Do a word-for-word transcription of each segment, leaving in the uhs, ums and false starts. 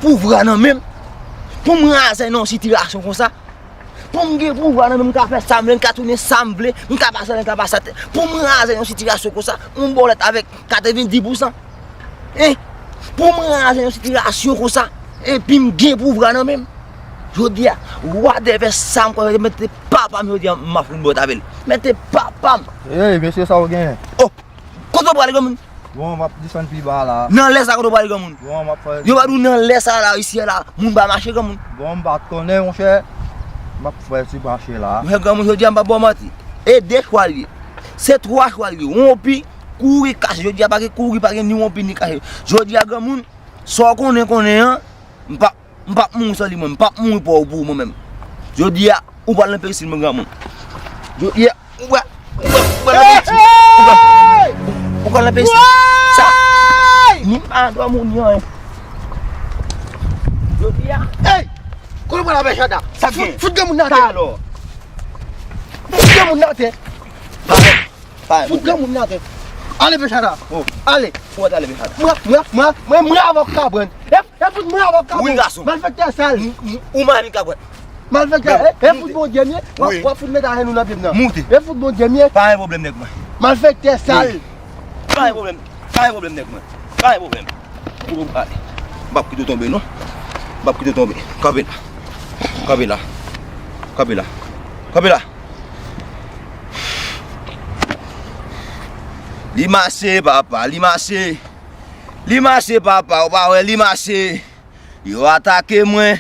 pouvwa nan men m, pou m razè nan yon sitiyasyon konsa, pou m gen pouvwa nan men m, m ka fè sa m vle, m ka tounen sa m vle, m ka pase anlè, m ka pase atè, pou m razè nan yon sitiyasyon konsa, yon bòlèt avèk katrevenndis pousan. Hein? Pou m razè nan yon sitiyasyon konsa, epi m gen pouvwa nan men m. Jodi a, whatever sa m kwè, mete papa m jodi a, m ap fout bòt avè l. Mete papa m. Ey, mesye, sa w genyen? Oh, kote w prale, granmoun? Bon, m ap desann pi ba la. Nan lè sa, kote w prale, granmoun? Bon, m ap fè. Yo pa di w nan lè sa la, isi a la, moun pa mache, granmoun. Bon, m pa t konnen, monchè. M ap fè ti mache la. Monchè, granmoun, jodi a, m pa ba w manti. E de chwa l ye. Se twa chwa l ye. Wonpi, kouri, kache. Jodi a, pa gen kouri, pa gen ni wonpi, ni kache. Jodi a, granmoun, sa w konnen, konnen an, m pa M p ap mouri san li, mwen. M p ap mouri pou ou, pou ou, mwen menm. Jodi a, ou pral nan peyisil, mwen, granmoun. Jodi a, ou pral, ou pral, ou pral nan peyisil. Ou pral, ou pral nan peyisil. Sa, ni m pa dòmi, ni anyen. Jodi a. Ey! Kote w pral avè Jada? Sa k gen? Fout, fout granmoun nan atè. Sa alò? Fout granmoun nan atè. Fout granmoun nan atè. Ale, Pechada. Oh. Ale. Ou ale, Pechada. Mwen, mwen, mwen, mwen, mwen avè w k ka pran. E, e fout mwen avè w k ka pran. Wi, gason. Malfektè sal. M, m, ou mwen avè w k ka pran. Malfektè, e, e fout Bondye m ye. W ap, w ap fout met ajenou nan pye m nan. Moute. E fout Bondye m ye. Pa gen pwoblèm, nèg mwen. Malfektè sal. Pa gen pwoblèm. Pa gen pwoblèm, nèg mwen. Pa gen pwoblèm. Ou, ou, ale. M p ap kite w tonbe, non. M p ap kite w tonbe. Kanpe la. Kanpe la. Kanpe la. Kanpe la. Li mache, papa, li mache. Li mache, papa, ou pa wè, li mache. Yo atake mwen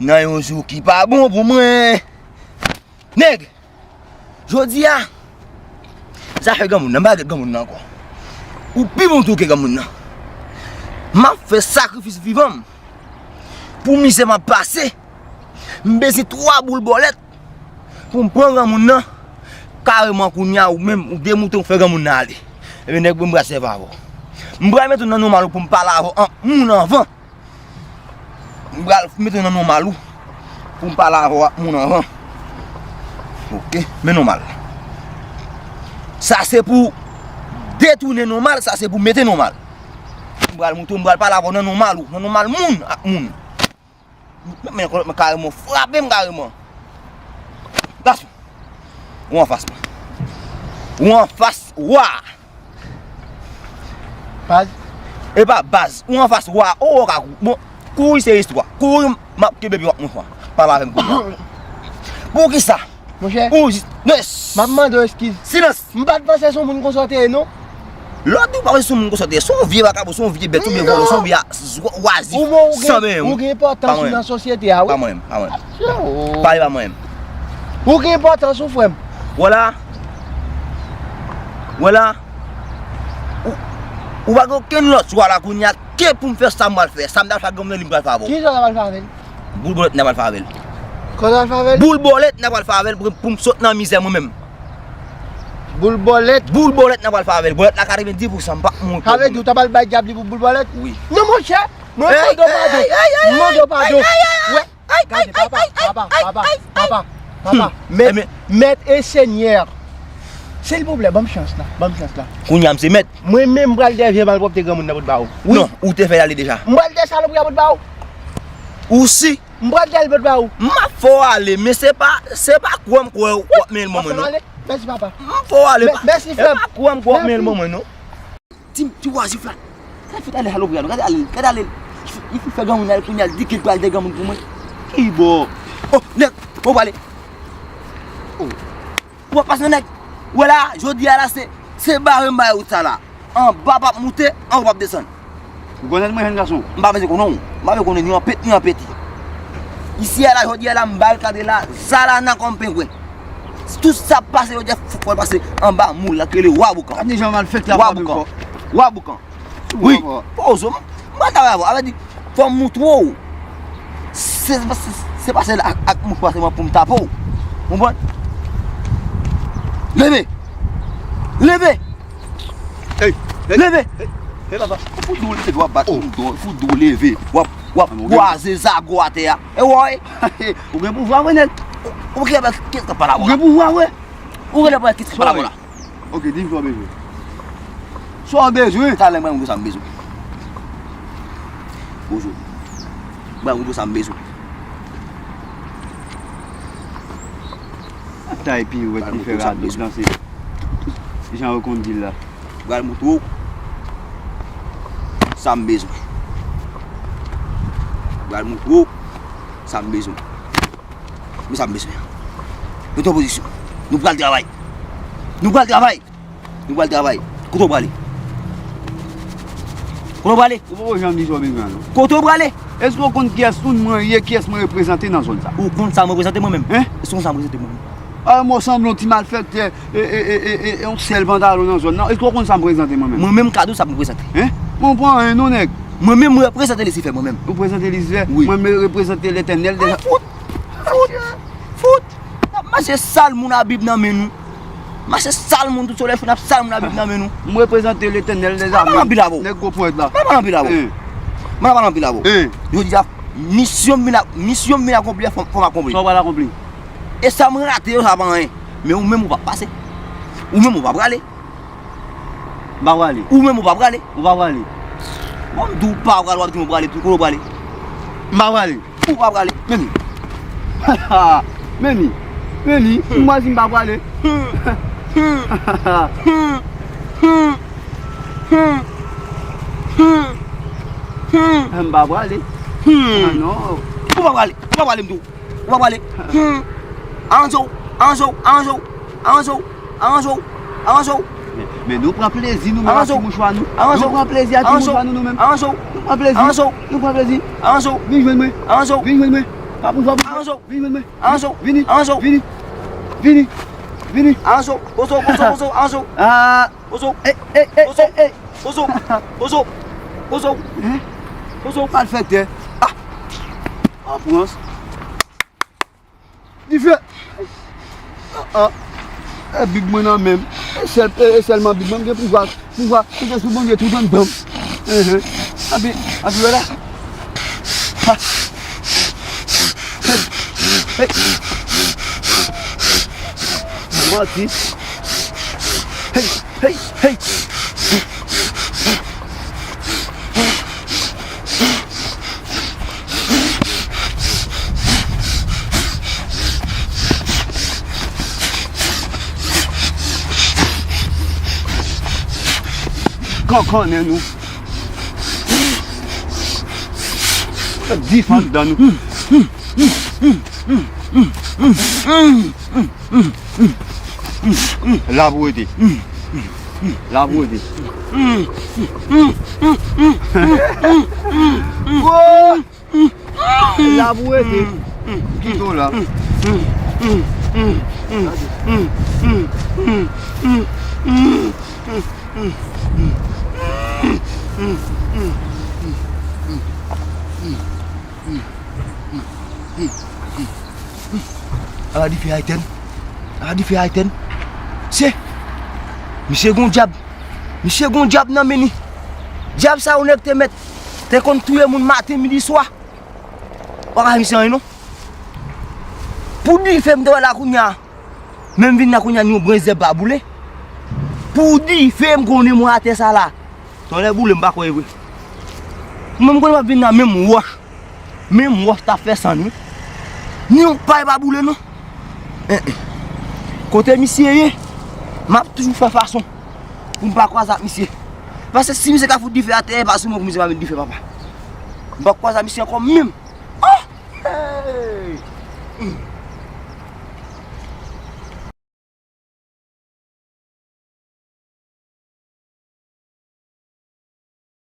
nan yon jou ki pa bon pou mwen. Nèg, jodi a, zafè granmoun nan, m pa ret granmoun nan ankò. Ou pi bon tou ke granmoun nan. M ap fè sakrifis vivan m pou mizè m ap pase. M bezwen twa boul bòlèt pou m pran granmoun nan. Kareman kounye a, ou menm, ou demoute, ou fè granmoun nan ale. Ebyen, nèg, mwen, m pral sèvi avè w. M pral mete w nan nòmal ou pou m pale avè w an moun anvan. M pral mete w nan nòmal ou pou m pale avè w ak moun anvan. Oke, men nòmal. Sa se pou detounen nòmal, sa se pou mete nòmal. M pral moutre w, m pral pale avè w nan nòmal ou, nan nòmal moun ak moun. Men, men, men kareman, frape m kareman. Gason, ou anfas mwen. Ou anfas wa. Baz. E pa baz. Ou anfas wa. Ou ka bon, kouri se istwa. Kouri, m ap kenbe pye w ak mouchwa. Pale avè m kounye a. Poukisa? Monchè. Ou jis, yes. M ap mande w eskiz. Silans. M pa t panse se yon moun konsa w te ye, non. Lè w di w pa panse se yon moun konsa w te ye, se yon vye vakabon, se yon vye bèt, se yon vye vòlò, se yon vye a-, z-, wazif, san benyen, wi. Ou gen enpòtans ou nan sosyete a, wi. Pa mwen menm, pa mwen menm. Pale pa mwen menm. Ou gen enpòtans ou, frè m. Wè la. Wè la. Ou, ou pa gen okenn lòt chwa la kounye a ke pou m fè sa m pral fè. Sa m t ap fè ak granmoun nan, li m pral fè avè w. Ki sa w pral fè avè l? Boul bòlèt n ap al fè avè l. Kòman w pral fè avè l? Boul bòlèt n ap al fè avè l pou, pou m sot nan mizè mwen menm. Boul bòlèt? Boul bòlèt n ap al fè avè l. Bòlèt la katrevenndis pousan, m p ap mouri. Sa vle di w t ap al bay dyab li pou boul bòlèt? Wi. Non, monchè, mwen mande w padon. M mande w padon. Wè. Gade, papa, papa, papa, papa, papa. Mèt, mèt e senyè. Silvouplè, ban m chans la, ban m chans la. Kounye a m se mèt. Mwen menm m pral dèyè vye malpwòpte granmoun nan pou t ba ou. Wi. Non, ou te fè l ale deja. M pral dèyè salopri a pou t ba ou. Ou si? M pral dèyè l pou t ba ou. M ap fè w ale, men se pa, se pa kwè m kwè w ap men l ban mwen, non. Mèsi, papa. M ap fè w ale, pa, se pa kwè m kwè w ap men l ban mwen, non. Ti, ti wazif la. Sa fè ale salopri a, non? Gade ale, gade ale. Li fin fè granmoun ale kounye a, li di ke l pral dèyè granmoun pou mwen. Ki bò? Oh, nèg, ou pale. Oh. Ou ap pase nan nèg. Ou wè la, jodi a la, se, se bare m bare wout sa la. Anba p ap moute, anwo p ap desann. Ou konnen mwen, jèn gason? M pa bezwen konnen w. M pa bezwen konnen ni anpet, ni anpeti. Isi a la, jodi a la, m barikade la, zalana kòm pengwen. Tout sa ap pase, jodi a, fò, fò l pase anba moul la, ki rele Wa Boukan. Gad jan malfektè ap frape fò. Wa Boukan. Wi, poze w. M pa dakò avè w. Avè di, fò m moutre w. Se, se, se pa sèl ak, ak mouchwa sèlman pou m tape w. Konprann? Leve! Leve! Ey! Leve! Ey, papa! Fou dou leve, w ap bat moun dò, fou dou leve. W ap, w ap kwaze zago atè a. E wè! Ou gen pouvwa, vre, nèg. Ou, ou gen pouvwa, vre. Ou gen pouvwa, vre. Ou gen pouvwa, vre. Ou gen pouvwa, vre. Ok, di m sa w bezwen. Sa w bezwen? Talè mwen, mwen sa m bezwen. Bonjou. Pral montre w sa m bezwen. Atay piwèt li fè rapid lan se jan yo konn di l la. Pral montre w sa m bezwen. Pral montre w sa m bezwen. Men sa m bezwen. Mete w pozisyon. Nou pral travay. Nou pral travay. Nou pral travay. Kote w prale? Kote w prale? Ou poko janm di sa w bezwen an non. Kote w prale? Èske w konn kiyès moun mwen ye, kiyès mwen reprezante nan zòn sa? Ou konn sa mwen reprezante mwen menm? Hein? Èske w konn sa mwen reprezante mwen menm? Ah, mwen sanble yon ti malfektè, e, e, e, e, e, yon sèl pantalon nan zòn nan. Èske w konn sa mwen reprezante mwen menm? Mwen menm Kado sa mwen reprezante. Hein? Mwen pran anyen non nèg. Mwen menm mwen reprezante Lisifè mwen menm. Ou reprezante Lisifè? Wi. Mwen menm reprezante Letènèl dè... Fout! Fout! Fout! N ap mache sal moun a Bib nan men nou. Mache sal moun tout solèy fou, n ap sal moun a Bib nan men nou. M reprezante Letènèl dèzame. Mwen pa anpil avè w. Nèg gwo pwent la. Mwen pa anpil avè w. Mwen pa anpil avè w. Jodi a, misyon m vin, misyon m vin akonpli a, fò m akonpli. Sa w pral akonpli? E sa m rate yo, sa pa anyen. Men ou menm ou p ap pase. Ou menm ou pa prale. M pa prale. Ou menm ou pa prale. Ou pa prale. Bon, m di w pa prale, w ap di m ou prale tou, kote w prale? M pa prale. Ou pa prale. Men li. Men li. Men li. M pa di m pa prale. M pa prale. Ah non. Ou pa prale. Ou pa prale, m di w. Ou pa prale. Aranje w, aranje w, aranje w, aranje w, aranje w, aranje w. Men, men nou pran plezi nou menm ak ti mouchwa nou. Nou pran plezi ak ti mouchwa nou, nou menm. Aranje w. Nou pran plezi. Aranje w. Nou pran plezi. Aranje w. Vin jwenn mwen. Aranje w. Vin jwenn mwen. Pa pou jwa pou jwa. Aranje w. Vin jwenn mwen. Aranje w. Vini. Aranje w. Vini. Vini. Vini. Aranje w. Poze w, poze w, poze w, aranje w. Ah. Poze w. Ey, ey, ey, ey, ey. Poze w. Poze w. Poze w. Poze w. Hein? Poze w. Malfektè. Ah. An prans. Dife! Ah, ah. E Bib mwen nan men m. E sèl, e, e sèlman Bib mwen m gen pouvwa, pouvwa ki gen sou Bondye tout anndan m. Enhen. Anpi, anpi wè la. Ha. Hey, hey. Manti. Hey. Hey, hey. Kankannen nou. Dif anndan nou. La pou rete. La pou rete. Wo! La pou rete. Kite w la. Ala dife a etèn. Ala dife a etèn. Se, misye gon dyab. Misye gon dyab nan men li. Dyab sa yo nèg te mèt, te konn touye moun maten, midi, swa. Ou pa ka misye anyen non. Pou dife m te wè la kounye a. Men m vin la kounye a, ni yon branch zèb pa boule. Pou dife m konnen mwen atè sa la. Tòlè boule, m pa kwè e vre. Mwen m konnen m ap vin la, menm wòch. Menm wòch t ap fè sann wi. Ni yon pay pa boule non. Eh, eh. Kote misye ye, m ap toujou fè fason pou m pa kwaze ak misye. Paske si misye ka fout dife atè, e pa sou mwen pou misye pa met dife, papa. M p ap kwaze ak misye ankò menm. Oh! Hey!